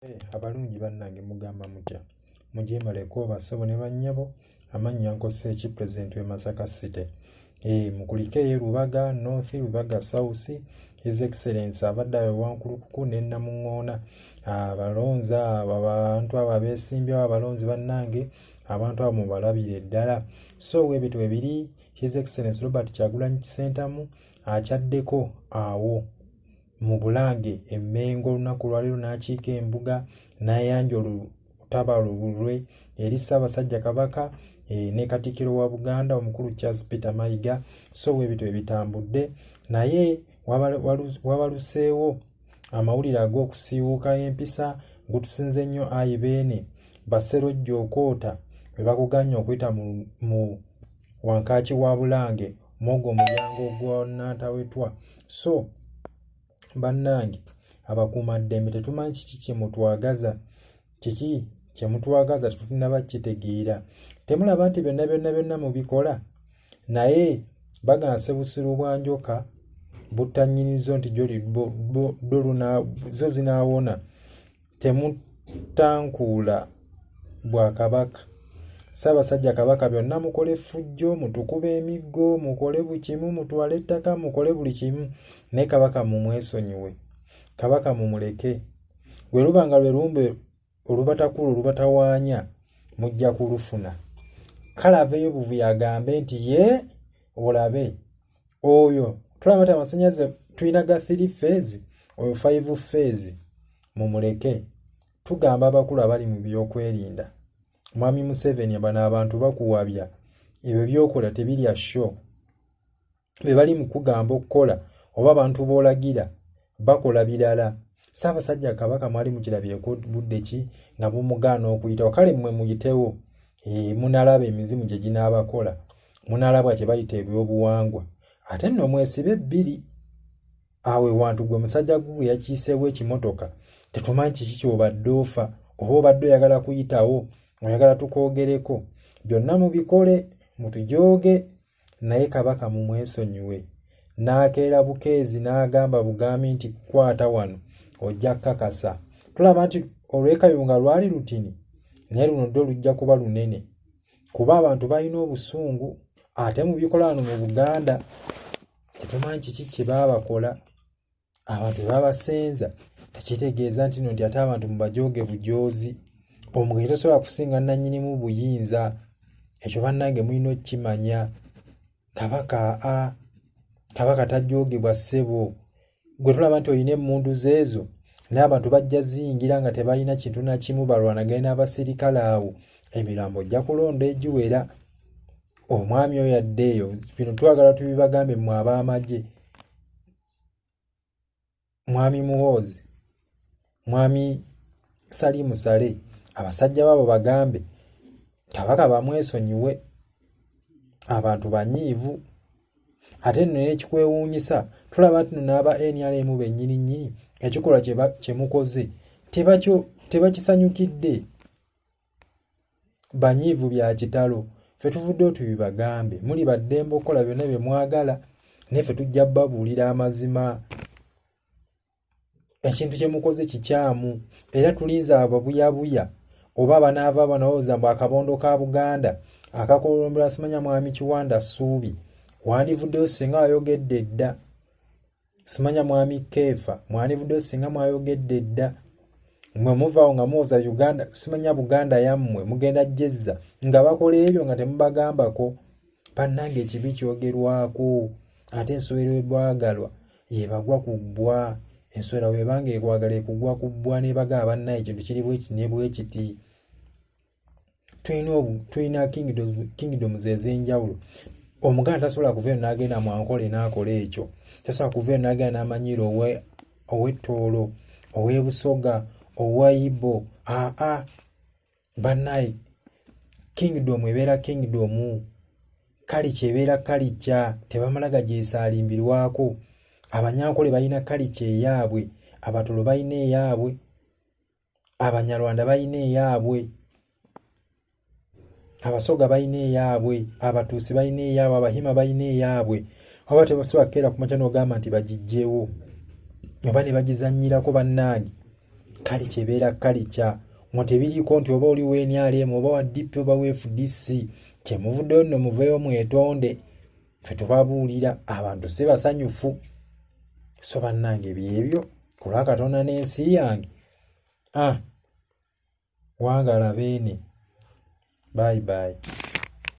Eh, abalungi bannange mugamba mutya? Mugyemaleko bassebo ne bannyabo. Amannya Nkoseeki, pulezidenti w'e Masaka City. Eh, mukulikeeyo Lubaga North, Lubaga South. His Excellence abadde awo ewankulukuku ne Namuŋŋoona. Abalonzi abo, abantu abo abeesimbyewo, abalonzi bannange, abantu abo mubalabire ddala. So webityo webiri. His Excellence Robert Kyagulanyi Ssentamu akyaddeko awo mu Bulange e Mmengo olunaku olwaleero n'akiika embuga n'ayanja olutabaalo lwe eri Ssaabasajja Kabaka ne Katikkiro wa Buganda omukulu Charles Peter Mayiga. So bwebityo ebitambudde, naye wabaluseewo amawulire ag'okusiiwuuka empisa. Gutusinze nnyo ayi Beene Baserojja okwota bwe bakuganye okuyita mu wankaaki wa Bulange mwogwo omulyango gwa Nantawetwa. So bannange abakuumaddembe, tetumanyi kiki kye mutwagaza, kiki kye mutwagaza tetunnaba kitegeera. Temulaba nti byonna byonna byonna mubikola, naye baganse busiru bwa njoka butta nnyinizo nti zo zinaawona. Temutankuula Bwakabaka, Ssaabasajja Kabaka. Byonna mukole effujjo, mutukube emiggo, mukole buli kimu, mutwale ettaka, mukole buli kimu, naye Kabaka mumwesonyiwe, Kabaka mumuleke. Bwe luba nga lwe lumbe olubatakula olubatawaanya, mujja kulufuna. Kale aveeyo buvuyo agambe nti ye olabe oyo tulaba nti amasannyalaze tulina ga 3 phase, oyo 5 phase, mumuleke. Tugamba abakulu abali mu byokwerinda, Mwami Museveni, bano abantu bakuwabya. Ebyo byokola tebirya sho be bali mu kugamba okukola, oba abantu b'olagira bakola birala. Ssaabasajja Kabaka mwali mukirabyeko budde ki nga bumugaana okuyitawo? Kale mmwe muyitewo, munalaba emizimu gye ginaabakola, munalabwa kye bayita ebyobuwangwa. Ate nno mwesibe bbiri awo ewantu. Gwe musajja gwe yakiiseewo ekimotoka, tetumanyi kiki ky'obadde ofa, oba obadde oyagala kuyitawo, oyagala tukwogereko. Byonna mubikole, mutujooge, naye Kabaka mumwesonyiwe. N'akeera bukeezi n'agamba bugambi nti kwata wano ojja kukakasa. Tulaba nti olw'Ekayunga lwali lutini, naye luno ddo lujja kuba lunene, kuba abantu balina obusungu. Ate mubikola wano mu Buganda, tetumanyi kiki kye baabakola. Abantu bwe babasenza tekitegeeza nti no nti ate abantu mubajooge bujoozi. Omugenyi tosobola kusinga nnannyinimu buyinza. Ekyo bannange mulina okukimanya. Kabaka a Kabaka tajoogebwa, ssebo. Gwe tulaba nti olina emmundu zeezo, naye abantu bajja ziyingira nga tebalina kintu na kimu, balwanagane n'abasirikale awo. Emirambo ojja kulonda egiwera. Omwami oyo addeeyo. Bino twagala tubibagambe mmwe ab'amagye, Mwami Muhoozi, Mwami Salimu Sale, abasajja baabo bagambe Kabaka bamwesonyiwe. Abantu banyiivu. Ate nno n'ekikwewuunyisa, tulaba nti no n'aba NRM bennyini nnyini ekikolwa kye mukoze tebakisanyukidde, banyiivu bya kitalo. Ffe tuvuddeyo tubibagambe. Muli baddembe okukola byonna bye mwagala, naye ffe tujja babuulira amazima. Ekintu kye mukoze kikyamu, era tulinze ababuyabuya oba abanaava banalowooza mbu akabondo ka Buganda akakolombera simanya Mwami Kiwanda Ssuubi wandivuddeyo singa wayogedde dda, simanya Mwami Keefa mwandivuddeyo singa mwayogedde dda. Mwe muvaawo nga muwoza Uganda, simanya Buganda yammwe mugenda jezza nga bakola ebyo nga temubagambako. Bannange, ekibi kyogerwako, ate ensowera ebwagalwa yebagwa ku bbwa. Ensowera webanga ekwagala ekugwa ku bbwa nebaga bannaye ekintu kiri bwekiti ne bwekiti. Tulina kingdoms ez'enjawulo. Omuganda tasobola kuvaeyo n'agenda mu Ankole n'akola ekyo, tasobola kuvaeyo n'agenda n'amanyiira ow'Ettoolo, ow'Ebusoga, owa Ibo. Aa, bannaye, kingdom ebeera kingdom, kalica ebeera kalica, tebamala gagyesaalimbirwako. Abanyankole balina kalica eyaabwe, Abatolo balina eyaabwe, Abanyarwanda balina eyaabwe, Abasoga balina eyaabwe, Abatuusi balina eyaabwe, Abahima balina eyaabwe. Oba tebasobola kukeera ku makya n'ogamba nti bagijjewo oba ne bagizannyirako. Bannange, Kalica ebeera kalica mwe tebiriiko nti oba oli wa NRM oba wa DP oba wa FDC kyemuvuddeyo nno muveeyo mwetonde ffe tubabuulira abantu si basanyufu so bannange byebyo ku lwa Katonda n'ensi yange ah wangala beene bye bye.